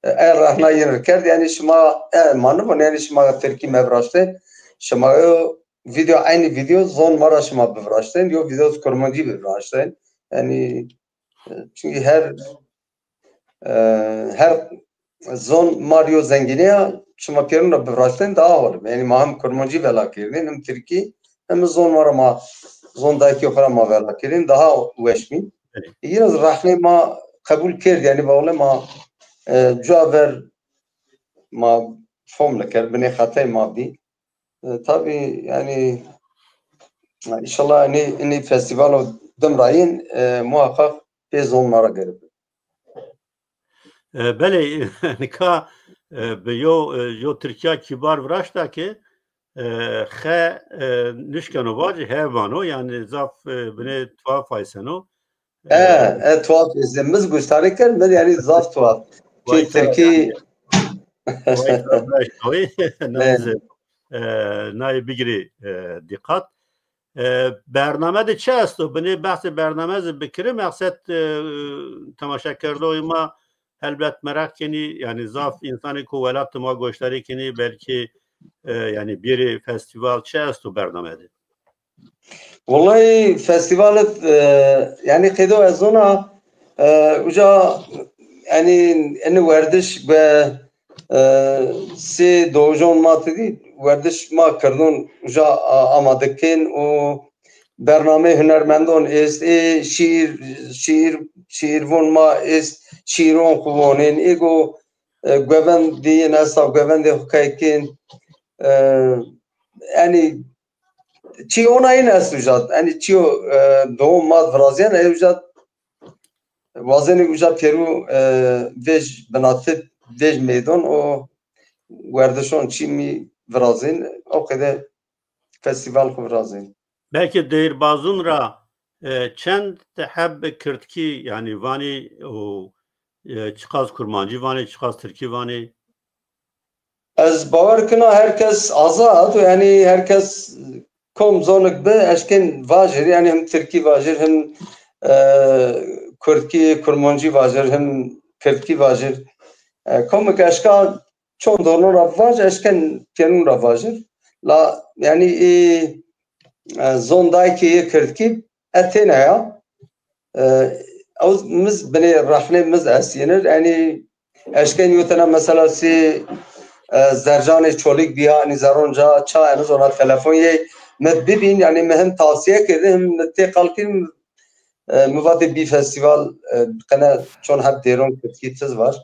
e, e rexna yin kerd, yanî şima, e, ma nibûn, yanî şima tirkî me viraştên, şima yo video, eynî video zon ma ra şima biviraştên, yo video kurmancî biviraştên. Yanî, e, çünkü her, e, her zon ma yo zengînî ya, şima pêrûn ra biviraştên daha hol. Yanî ma hem kurmancî vela kirin, hem tirkî, hem zon ma ra ma, zon dayikê xwe ra ma vela kirin, daha weş bîn. Evet. Yine rexnê ma qebûl kerd, yanî bawle ma, e, cua ver ma fom nekir, binê xetay ma bî. E, tabî, yanî, înşallah, enî, enî festivalo dim rayîn, e, muhakkak pê zon ma ra gerib. E, belê, nika, e, bi yo, e, yo Tirkiya kîbar viraşta ke, e, xe, e, nişkeno vacî, he vano, yanî zaf, e, binê tuhaf ayseno. E, e, tuhaf, ez, min zî guştarî kir, min yanî zaf tuhaf. Çi Tirkî. Nayê bigirî, e, dîqat. E, bername de çi esto? Binê behsê bername zî bikiri, mexsed, e, temaşekerdoxê ma helbet meraq kenî, yanî zaf însanê ku welat ma goşdarî kenî, belkî, e, yanî bîrê festîval çi esto bername de? Wellahî festîval, e, yanî qeydo ez zona, e, uca, yanî eni werdiş be, e, sê dojon ma tedî werdiş ma kirdon uca a-, amade kin û bernameyê hunermendon êst, ê şîîr, şîîr, şîîrvon ma êst, şîîron xwe vonên, ê go, e, govendiyên esta govendê xwe keykin, e, yanî çi ona yine est ujat. Yanî çi o, e, doğum mat viraziyen, e, ujat wazenî uja pêrû, e, vêj binatip, vêj meydon o werdişon çî mî virazin, o qede festîval xwe virazin. Belkî Dêrbazûn ra, e, çend heb kirdkî, yanî vanî û, e, çiqas kurmancî vanî, çiqas tirkî vanî? Ez bawer kina her kes azad, yanî her kes kom zonik bi, eşkên vajir, yanî him tirkî vajir, him, e, kurdkî, kurmancî vajir, him kirdkî vajir. E, komik eşka çon dornon ra vaj, eşken pênûn ra vajir. La, yanî, ê, e, zon dayikê yê kirdkî, e, têne ya. E, ew miz binê rexnê miz estînir. Yanî, eşken yo tena mesela sê, e, zercanê çolîk biya, yanî zeronca ça, eni zona telefon yê, mi bibîn, yanî mi him tavsiye kirdin, him mi tê qal kirin, e, mi vatê bî festîval, e, qene çon heb dêron kirdkî tiz var.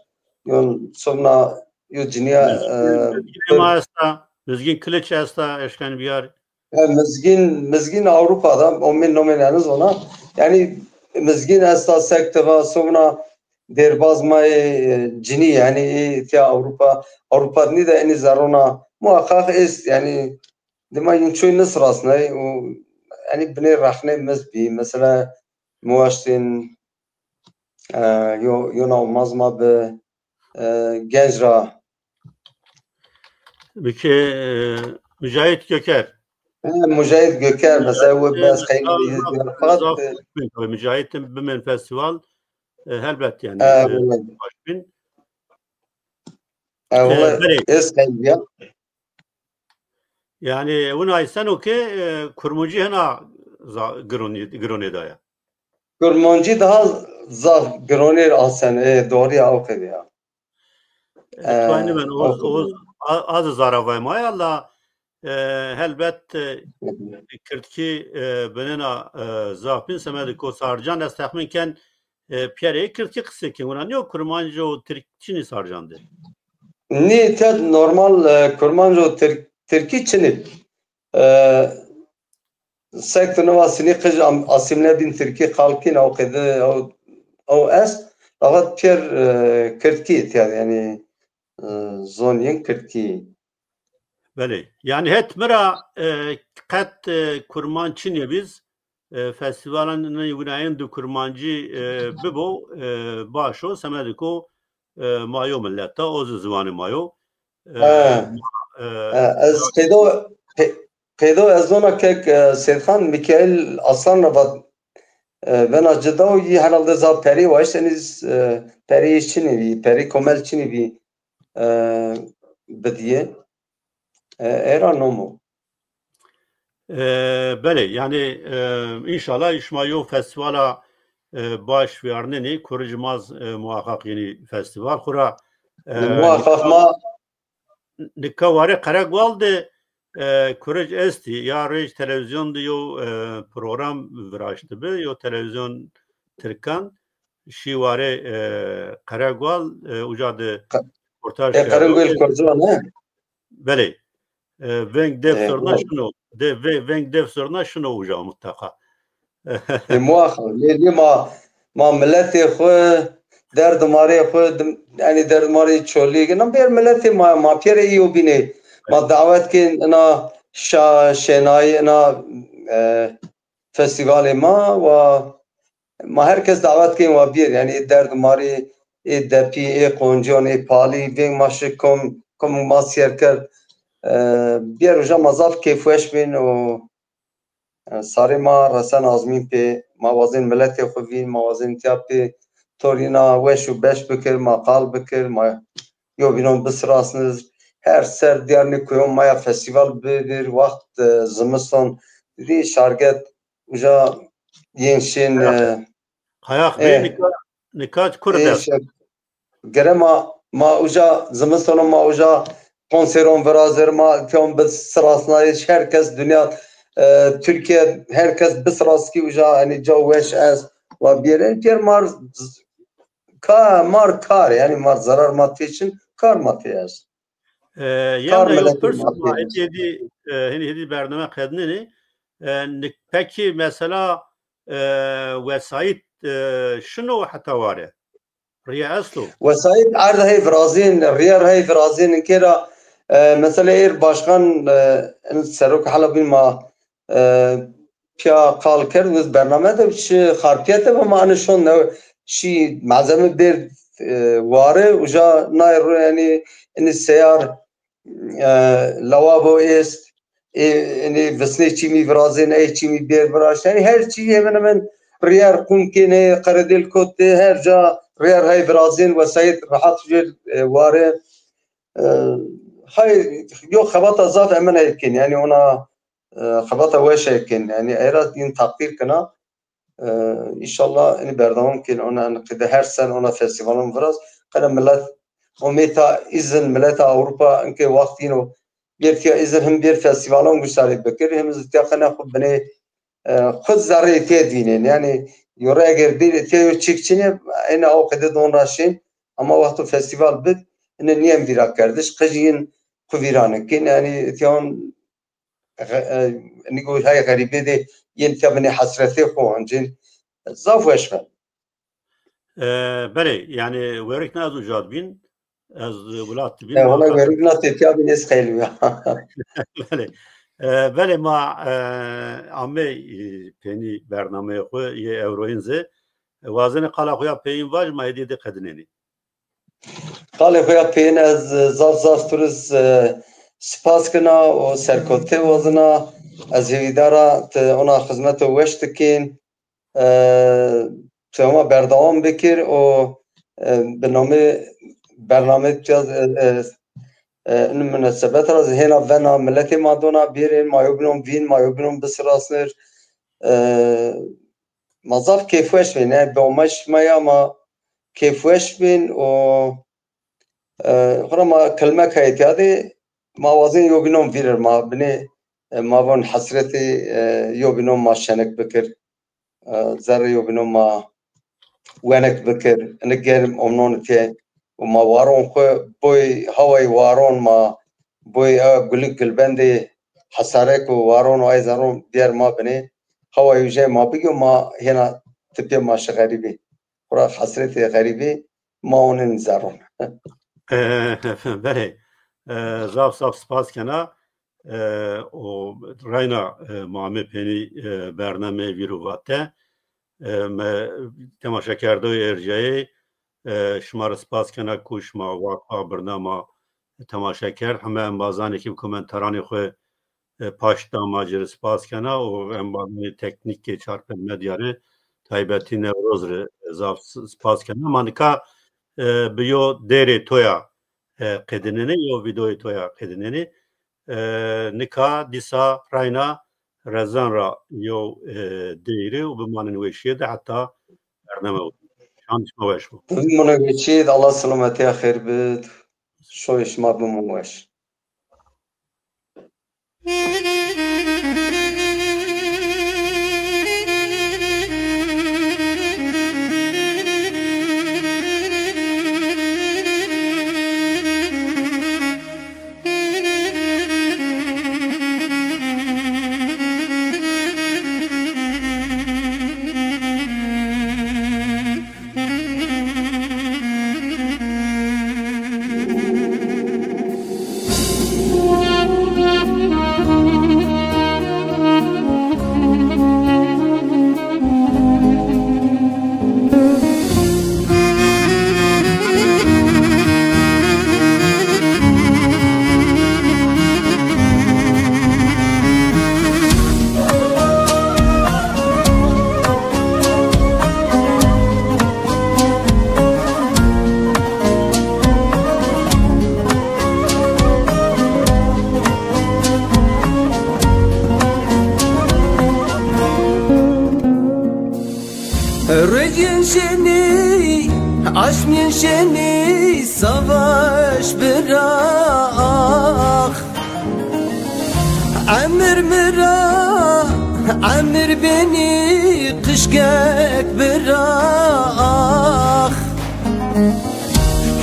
Yon somna yo ciniya, e, Mizgînê ma esta, Mizgîn Kiliç esta, eşken biyar. E, Mizgîn, Mizgîn Ewropa da, omên nomên eni zona. Yanî Mizgîn esta sektiva somna dêrbaz ma yê, e, cinî, yanî ê tiya Ewropa, Ewropa dinî de enî zerona muhakkak est, yanî dima yûn çoy nisrasnay û, yanî binê rexnê miz bî, mesela muwaştên, e, yo, yo navmaz ma bi, e, genc ra. Bike, e, Mücahit Göker. Ha, Mücahit Göker, mesela we biraz xeyli zaf, zaf, e, Mücahit bimên festival, e, helbet yani, e, e, baş bin. E, e, wala belê. Ez xeyli ya. Yani, wina sen o ki, e, kurmancî hena za-, gironî-, gironê daye. Kurmancî daha zaf gironê asen, e, doğru ya, o qede ya. E, e, twayne ben, o, o, o, a-, az zaravay ma ya la, e, helbet, e, kirdkî, e, binena, e, zaf bin semedê ko sarcan ez texmin ken, e, piyerê kirdkî qisê kin. Wina niyo kurmanc û tirk çinî sarcan de. Nî, te normal, e, kurmanc û tirk-, tirkî çinî. E, sek tu neva sinî qij am-, asîmle bîn tirkî qalkîn ew qêde ew, ew est. Davat piyer, e, kirdkî tiyad, yani, e, zon yên kirdkî. Belê. Yani het mira, e, qet, e, kurman çinê biz, e, festivalan ne winayên du kurmancî, e, bibo, e, baş o, semediko, e, mayo milleta, o zi ziwanê mayo. E, e, ez qeydo, qe-, qeydo ez zona kek, e, Seytxan Mikail Aslan ra vat, e, vena cida û yî herhalde za perî waşt, eniz, e, perî çinî bî, perî komel çinî bî, e, bidiye. E, era nomo. E, belê, yani, e, înşallah şima yo festivala, e, baş viyarnenê, kurij maz, e, muhakkak yeni festival xura, e, muhakkak ma nika warê Qeregual de, e, kurij esti, ya rêj televizyon de yo, e, program viraştibi, yo televizyon Tirkan, şî warê, e, Qeregual, e, uca de Qe-, röportaj e, kerdo. Qeregual Kurcan, ne? Belê. E, veng dev, e, zurna şino. De, ve-, veng dev zurna şino uca mutlaka. E, muaxa. Lê, lê ma, ma miletê xwe, derdimarê xwe, dim-, yani derdimarê çolî, nam ber miletê ma, ma piyerê iyo bînê. Ma davet kin, ina şa-, şenayî, ina, e, festivalê ma, wa ma her kes davet kên wa bîr, yani derd û marê ê depî, ê qonciyan, ê palî, vê maşê kom, kom ma siyerker, e, biyar uca ma zaf kêfweş bîn û, e, sarê ma resen azmîn pê, ma wazên miletê xwe vîn, ma wazên tiya pê torîna weş û beş bikir, ma qal bikir, ma yobînon bisirasnir. Her ser diyar nê kuyon maya festîval bibir, wext, e, zimistan didî şarget uca yên şên, Qayax. e, Qayax bê, e, nika, nika kur e, dest. Gere ma, ma uca zimistono ma uca konseron virazir, ma piyon bi sirasnayış, herkes dünya, e, Türkiye herkes bi siraski uca, yani ca weş ez, wa bir, yani piyer mar, ka, mar kar, yani mar zarar ma teçin, kar ma teyaş. E, Kar yemle yo milletin pirs ma ma teyaş. hêdî, e, hêdî, hêdî bername qednenê. E, nik-, pekî mesela, e, wesayît, e, şino heta ware? Riya esto? Wesayît erd hey virazîn, riyer hey virazîn, inkê ra, e, mesela êr başkan, e, in serok hala bîn ma, e, piya qal kerd, wiz bername de çi xarpiyete ve ma anişon ne, çi malzeme bir, e, ware, uca nay ru, yani, ini seyar, e, lawabo est, ê, ênê visnê çîmî virazên, ey çîmî bêr viraşt. Yani her çî hemen hemen riyer qûn kêne, qeredêl kot tê, her ca riyer hey virazên, wesayît rahat jêr, e, ware. E, hay, yo xebata zaf hemen hey kên. Yani ona, e, xebata weş hey kên. Yani era din takdir kina. E, înşallah, yani berdewam kên, ona, yani qide her sen ona festivalon viraz. Qede millet, ometa izin, milleta Avrupa, inke waqt yino, bir tiya izin hem bir festivalon guştarê bikir, hem zitiya qene xu binê, e, xu zerrê tê dînên. Yani, yore eger bir tiya yo çik çine, ene o qede don raşin, ama waqto festival bid, ene niyem vira kerdiş, qijin xu viranin kên, yani, tiyan, e, e, nigo hay xerîbê de, yên tiya binê hasretê xu ancin, zaf weş be. E, belê, yani, werik ne ez ucad bin, ez welat bin, E, wala werik na tepya bin ez xeyli ya. Belê. E, belê ma, e, ame, e, pênî bernameyê xwe yê ewroyîn zê. E, wazene qala xwe ya peyîn vaj, ma hêdî de qedinenî. Qalê xwe ya peyîn ez, e, zaf zaf turiz, e, spas kina û serkotê wazina. Ez hêvîdara te ona xizmeto weş dikên. E, tu hema berdewam bikir û, e, bi namê bernamê tu ya, e, e, e, in minasebet ra hêna vena milletê ma dona bêrên, ma yo binon vîn, ma yo binon bisirasnir. E, ma zaf kêfweş bîn, yani bi omeş me ya ma kêfweş bîn û, e, xura ma kelmek heye tiyadê, ma wazin yo binon vîrir, ma binê, e, ma von hesretê, e, yo binon ma şenek bikir. E, zerrê yo bino ma wenek bikir, ini germ omnon tê û ma waron xwe boy hawayê waron ma boy, e, gulik gulbendê hesarek û waron û ay zeron diyer ma binê hawayê ujey ma bigyo ma hêna tipê ma şi xerîbê. Xura hesretê xerîbê ma onin zeron. Eh, belê. Eh, zaf zaf spas kena. Eh, û reyna, eh, ma amê pênî, eh, bername vîr û vate. Eh, me temaşekerdoyê ercayê, eh, şima re spas kena ku şima waqta birnama temaşe kerd. Heme embazanê ki bi komentaranê xwe, e, paş da ma ci re spas kena û embazanê teknîkê Çarpel Medya re, taybetî Newroz re zaf s-, spas kena. Ma nika, e, bi yo dêrê toya, e, qedinenê, yo vîdeoyê toya qedinenê. E, nika dîsa rayna rezan ra yo, e, dêrê û bimanin weşiyê de heta bername û şan şima weş bo. Bimûne weşî, Allah selametiya xêr bid. Şoyê şima bimûn weş. Aşmiyên şenî savaş bira ax. Emir mira, emir benî qişkek bira ax.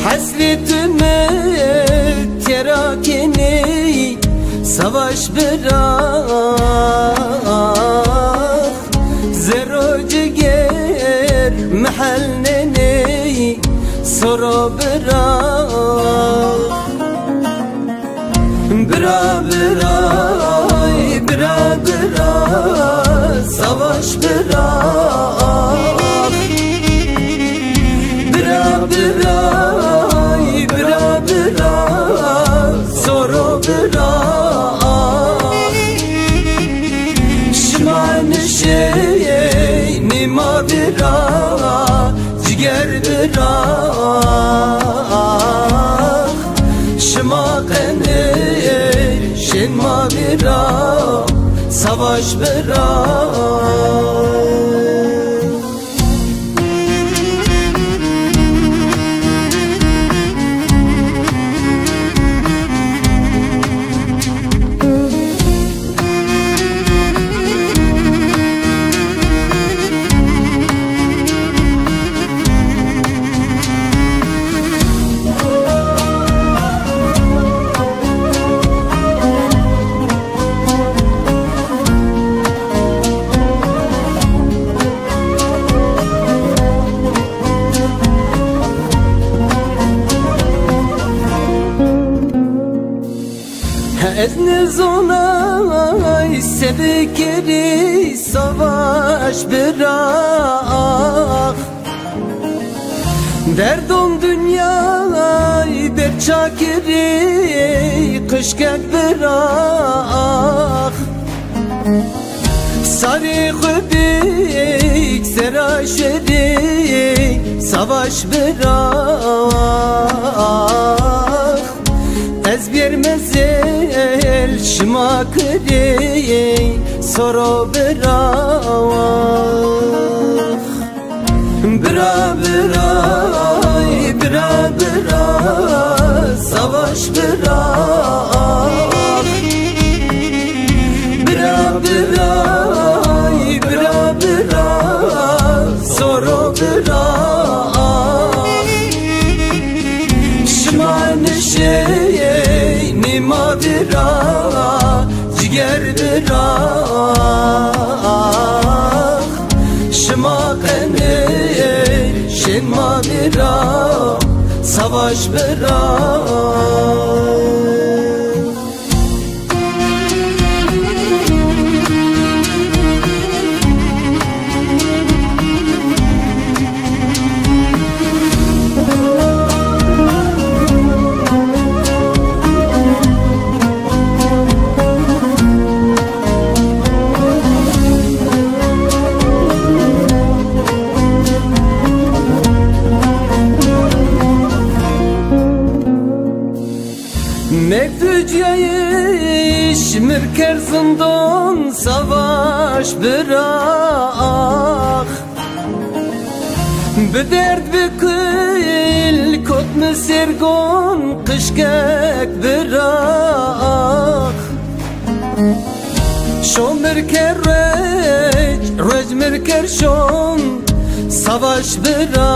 Heslê tu me têra kenî savaş bira ax. Zero ciger mehel nenê soro bira. Bira, bira, bira, bira, savaş bira. Bira, bira, bira, bira, soro bira. Şima nişey nîma bira, ciger bira. Şima qenê şên ma bira, savaş bira. Ez nizonay se bikerî savaş bira ax. Derdon dinyay berçakirî qişkek bira ax. Sarê xwe bik sera şerî savaş bira ax. Ez bêr mezel şima kirî soro bira ax. Bira, bira, bira, bira, savaş bira. Bira, bira, bira, bira, soro bira. Şima nişey nîma bira, ciger bira. Şima qenê şên ma bira, savaş bira. Mevducayış mirker zindon savaş bira ax. Bi derd bi kul kot mi sergon qişkek bira ax. Şo mirker ruec, ruec mirker şon savaş bira.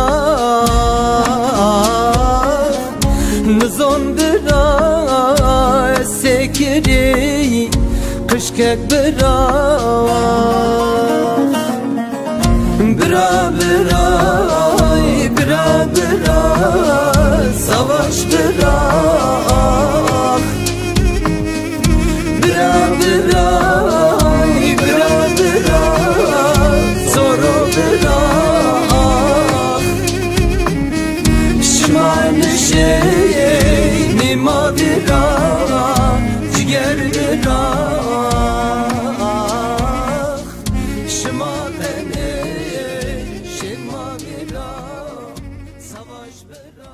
Nizon bira sekirî qişkek bira. Bira, bira, bira, bira, savaş bira. Bira, bira, bira, bira, soro bira. Şima nişey nîma bira, ciger bira. Şima tenê şên ma bira, savaş bira.